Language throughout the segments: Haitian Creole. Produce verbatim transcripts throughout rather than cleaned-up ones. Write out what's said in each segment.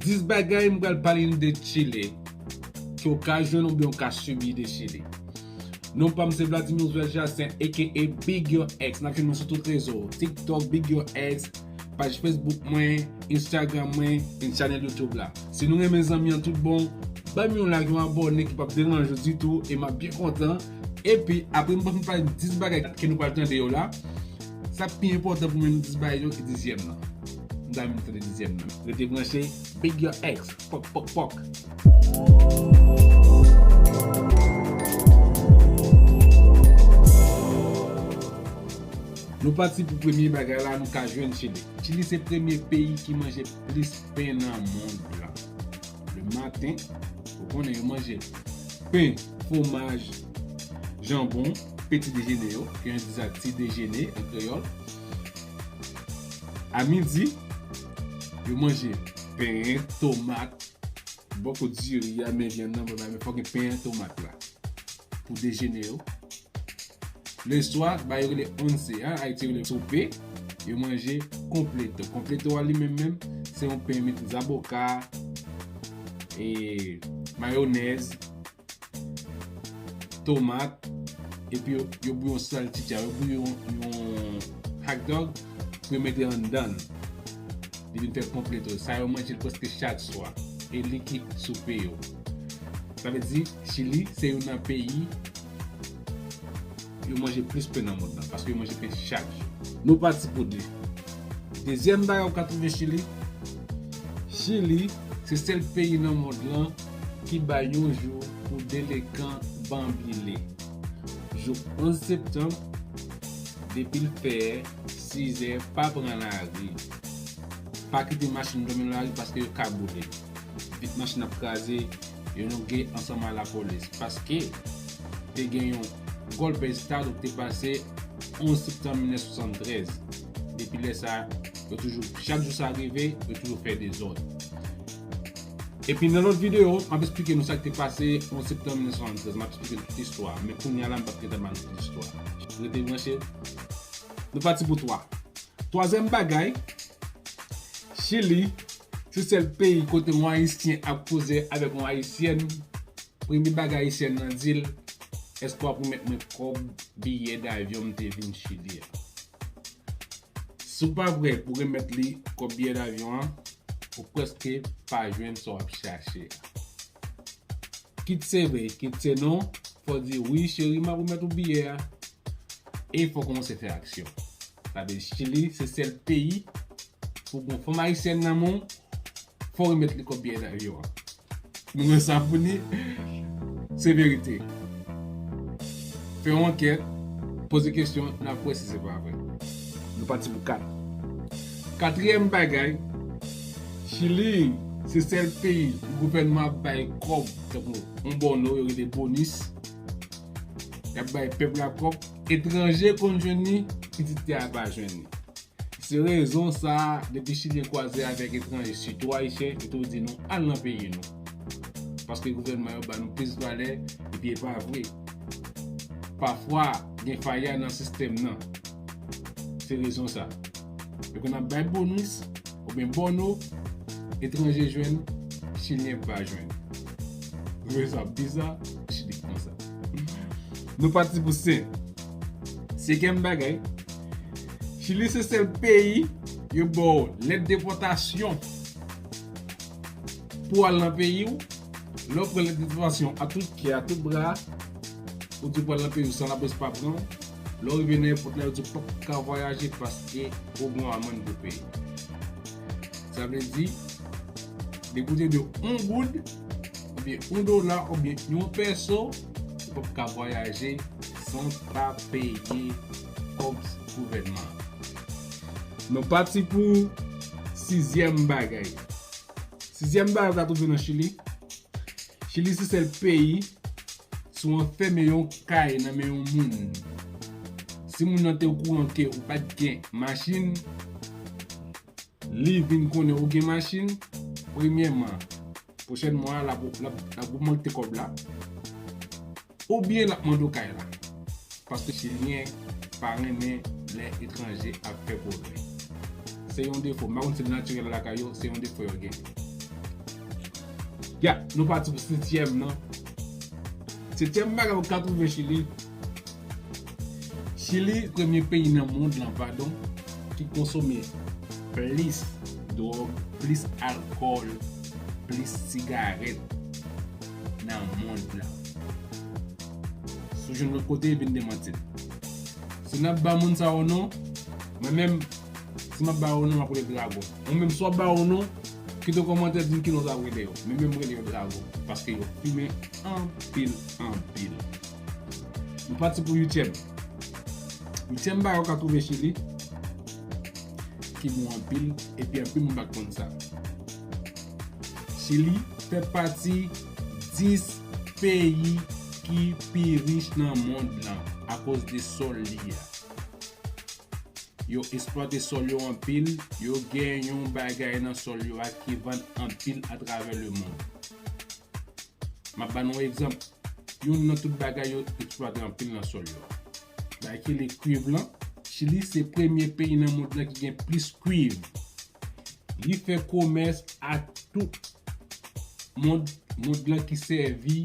Dis bagay m pral pale nou de Chili, ke w ka jwenn oubyen w ka sibi de Chili. Non pa m se Vladimir Joël Jacin, A K A Big Your Ex. N ap jwenn mwen sou tout rezo, TikTok, Big Your Ex, paj Facebook mwen, Instagram mwen, e chanèl YouTube la. Si nou renmen zanmi an tout bon, ban m yon like, yon abòne ki p ap deranje w ditou, e m ap byen kontan. Epi, apre m fin pale dis bagay ke nou pral tande yo la, sa k pi enpòtan pou mwen nan dis bagay yo, e dizyèm nan. M ta renmen tande dizyèm nan. Rete branche, Big Your Ex, pòk, pòk, pòk. Nou pati pou premye bagay la, nou ka jwenn Chili. Chili se premye peyi ki manje plis pen nan mond lan. Le maten, ou konnen yo manje pen, fwomaj, janbon, peti dejene yo, ke yo di sa ti dejene an kreyòl. A midi, yo manje pen, tomat, bòkò diri a, men vyann nan, men fòk gen pen, tomat la. Pou dejene yo. Leswa, ba yo rele once, an Ayiti yo rele soupe, yo manje konpleto. Konpleto a li menm menm, se yon pen met zaboka, e mayonèz, tomat, epi yo, yo bouyon salchicha, yo bouyon yon hot dog, pou yo mete anndan l. Li vin fè konpleto. Sa yo manje l prèske chak swa. E li ki soupe yo. Sa vle di, Chili se youn nan peyi yo manje plis pen nan mond lan, paske yo manje pen chak jou. Nou pati pou de. Dezyèm bagay ou ka twouve Chili, Chili se sèl peyi nan mond lan ki bay yon jou pou delekan banbile. Jou onz septanm, depi l fè sizè, pa pran lari. Pa kite machin dòmi nan lari paske yo ka boule. Vit machin ap kraze, yo longe ansanm a lapolis. Paske te gen yon golpe d'Estado ki te pase onz septanm mil nèf san swasanntrèz. Depi lè sa, yo toujou, chak jou sa rive, yo toujou fè dezòd. Epi nan lòt videyo, m ap esplike nou sa k te pase onz septanm mil nèf san swasanntrèz. M ap esplike nou tout istwa. Men kounye a la, m p ap gentan ba nou tout istwa. Rete branche. Nou pati pou twa. Twazyèm bagay, Chili se sèl peyi kote yon Ayisyen ap koze avèk yon Ayisyèn, premye bagay Ayisyèn nan di l, èske w ap remèt mwen kòb biyè davyon m te vin Chili a? Si w pa prè pou remèt li kòb biyè davyon an, ou prèske pa jwenn sa w ap chache a. Kit se vre, kit se non, fò w di, "Wi, cheri, m ap remèt ou biyè a." E fò w kòmanse fè aksyon. Sa vle di Chili se sèl peyi pou gon fanm ayisyèn nan men w, fò w remèt li kòb biyè davyon an. Nou wè sa pou ni, se verite. Fè yon ankèt, poze kesyon, n ap wè si se pa vre. Nou pati pou kat. Katriyèm bagay, Chili se sèl peyi gouvènman ap bay kòb, tankou yon bòno, yo rele bonis. Y ap bay pèp la kòb, etranje konn jwenn li, pitit tè a pa jwenn li. Se rezon sa a, depi Chilyen kwaze avèk etranje, sitou Ayisyen, yo toujou di nou, "Al nan peyi nou." Paske gouvènman yo ba nou plis valè, epi e pa vre. Pafwa, gen faya nan sistèm nan. Se rezon sa. Yo konn ap bay bonis, oubyen bòno, etranje jwenn, Chilyen pa jwenn. Ou wè sa biza, Chili konsa. Nou pati pou senk. Senkyèm bagay, Chili se sèl peyi yo ba w lèt depòtasyon pou w al nan peyi w. Lè w pran lèt depòtasyon a tout kè, a tout bra, ou di w pral nan peyi w san lapolis pa pran w. Lè w rive nan èpòt la, yo di w p ap ka vwayaje paske ou gen yon amann pou peye. Sa vle di, depi w te dwe yon goud, oubyen yon dola, oubyen yon pèso, ou p ap ka vwayaje san w pa peye kòb gouvènman an. Nou pati pou sizyèm bagay. Sizyèm bagay ou ka twouve nan Chili. Chili se sèl peyi, si w anfème yon kay nan men yon moun, si moun nan te okouran ke ou pa t gen machin, li vin konnen ou gen machin, premyèman, pwochèn mwa a, l ap, l ap, l ap ogmante kòb la, oubyen l ap mande w kay la. Paske Chilyen pa renmen lè etranje ap fè pwogrè. Se yon defo. M pa konn si l natirèl lakay yo, se yon defo yo gen. Ya, nou pati pou setyèm nan. Setyèm bagay ou ka twouve Chili. Chili, premye peyi nan mond lan, padon, ki konsome plis dwòg, plis alkòl, plis sigarèt nan mond lan. Si w jwenn lòt kote, vin demanti l. Si n ap ba moun sa yo non, mwen menm, si m ap ba yo non, m ap rele Dragon. Mwen menm, si w ap ba yo non, kite yon kòmantè, di m ki non w ap rele yo. Men menm, m rele yo Dragon, paske yo fimen anpil, anpil. Nou pati pou uityèm. Uityèm bagay ou ka twouve Chili, ki bon anpil, epi anpil moun pa konn sa. Chili fè pati dis peyi ki pi rich nan mond lan akoz de sòl li a. Yo eksplwate sòl yo anpil, yo gen yon bagay nan sòl yo a ki vann anpil atravè lemonn. M ap ba nou yon egzanp. Youn nan tout bagay yo eksplwate anpil nan sòl yo a. Bagay ki rele kwiv lan, Chili se premye peyi nan mond lan ki gen plis kwiv. Li fè komès ak tout mond, mond lan ki sèvi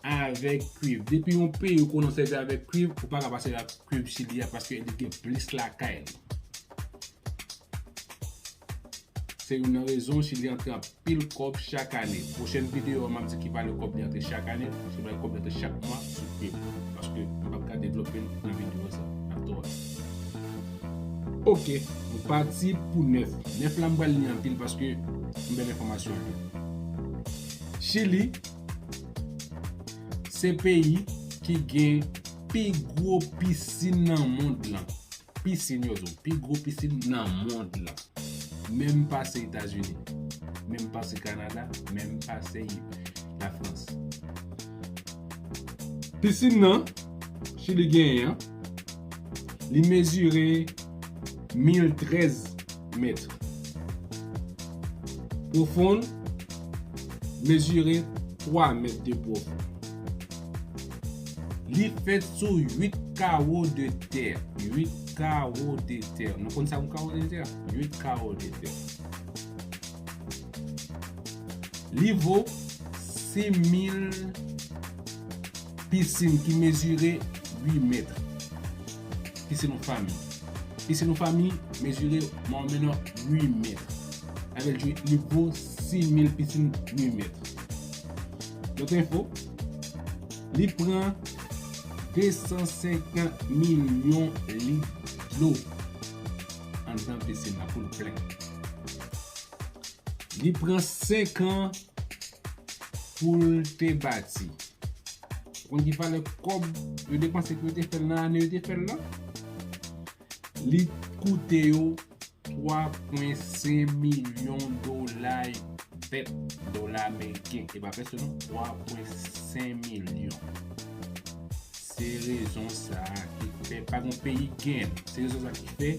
avèk kwiv. Depi yon peyi ou konnen sèvi avèk kwiv, ou pa ka pa sèvi avèk kwiv Chili a paske li gen plis lakay li. Se youn nan rezon Chili antre anpil kòb chak ane. Pwochèn videyo a, m ap di ki valè kòb li antre chak ane, ki valè kòb li antre chak mwa sou kwiv. Paske m p ap ka devlope l nan videyo sa. Ap twò. Ok, nou pati pou nèf. Nèf la m pral li anpil paske m bèl enfòmasyon li. Chili se peyi ki gen pi gwo pisin nan mond lan. Pisin yo di w, pi gwo pisin nan mond lan. Menm pase Etazini, menm pase Kanada, menm pase Lafrans. Pisin nan Chili genyen an, li mezire mil trèz mèt. Pwofon, mezire twa mèt de pwofon. Li fèt sou uit kawo de tè. Uit kawo de tè. Nou konn sa yon kawo de tè? Uit kawo de tè. Li vo sis mil pisin ki mezire uit mèt. Pisin yon fanmi. Pisin yon fanmi mezire mòmenò uit mèt. Sa vle di li vo sis mil pisin uit mèt. Lòt enfo, li pran de san senkant milyon lit dlo anndan pisin nan pou l plen. Li pran senk an pou l te bati. Ou konn ki valè kòb yo depanse pou yo te fè l nan ane yo te fè l lan? Li koute yo twa pwen senk milyon dola, pèp, dola ameriken. E pa pèsòn non, twa pwen senk milyon. Se rezon sa a ki fè pa gon peyi gen. Se rezon sa a ki fè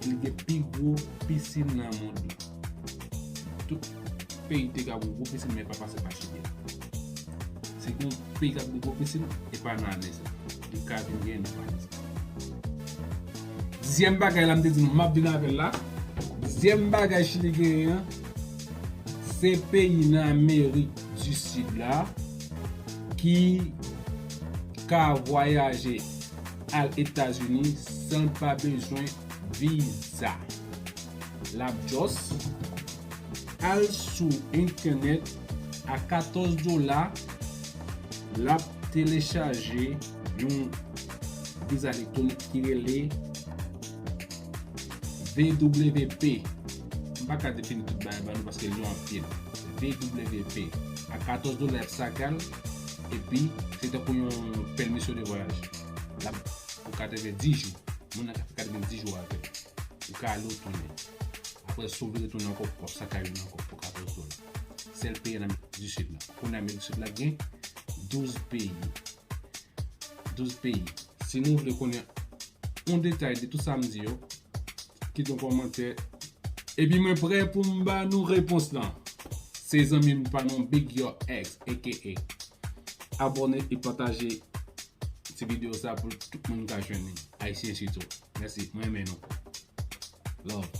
li gen pi gwo pisin nan mond lan. Tout peyi te ka gen gwo pisin, men pa pase pa Chili. Se gon peyi k ap gen gwo pisin, e pa nan ane sa. Li ka vin gen nan ane sa. Dizyèm bagay la, m te di nou, m ap vin avè l la. Dizyèm bagay Chili genyen an, se peyi nan Amerik di Sid la ki ka vwayaje al Etazini san l pa bezwen viza. L ap just al sou entènèt a katòz dola, l ap telechaje yon viza elektwonik ki rele V W P. M pa ka defini tout bagay ba nou paske l long anpil. V W P. A katòz dola y ap sakal, epi se tankou yon pèmisyon de vwayaj. L ap pou katreven dis jou. Moun nan ka fè katreven dis jou avè l. Ou ka ale ou tounen. Apre si w vle retounen ankò, w ap sakal youn ankò pou katòz dola. Sèl peyi an Amerik di Sid la. Kounye a Amerik di Sid la gen douz peyi. Douz peyi. Si nou vle konnen yon detay de tout sa m di yo, kite yon kòmantè. Epi mwen prè pou m ba nou repons lan. Se zanmi m pa non Big Your Ex, A K A. Abòne e pataje ti videyo sa pou tout moun ka jwenn li. Ayisyen sitou. Mèsi, mwen renmen nou. Love.